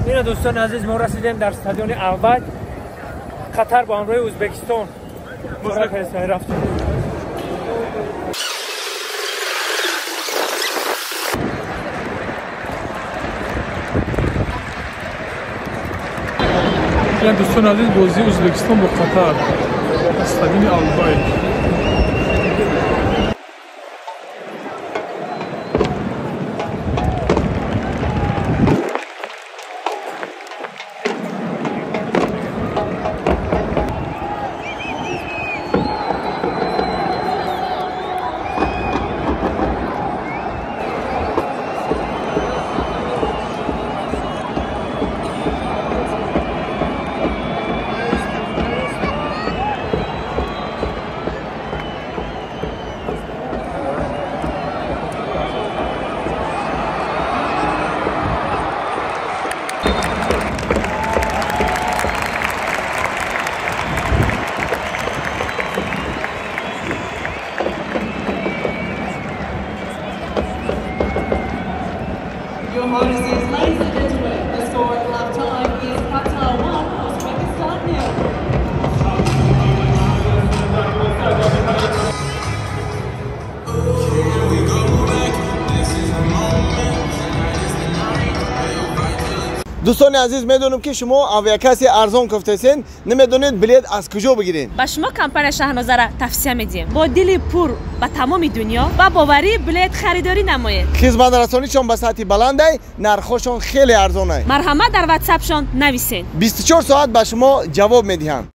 Ина дӯстони азиз, мо расидем дар стадиони Албайт. Қатар бо ҳамроҳи Ӯзбекистон рафтем. Дӯстони азиз, бозии Ӯзбекистон бо Қатар, стадиони Албайт. Your Hignesses, ladies and gentlemen, the score at half time is Qatar 1, Uzbekistan 0. Дӯстони азиз, медонам ки шумо авиакасси арзон кофтесен, намедонед билет аз куҷо бигиред. Ба шумо компания Шаҳнозара тавсия медиҳем. Бо дили пур ба тамоми дунё ва боварӣ билет харидорӣ намоед. Хизматрасонишон ба сатҳи баландай, нархҳошон хеле арзонай. Марҳамат, дар ватсапшон нависед. 24 соат ба шумо ҷавоб медиҳанд.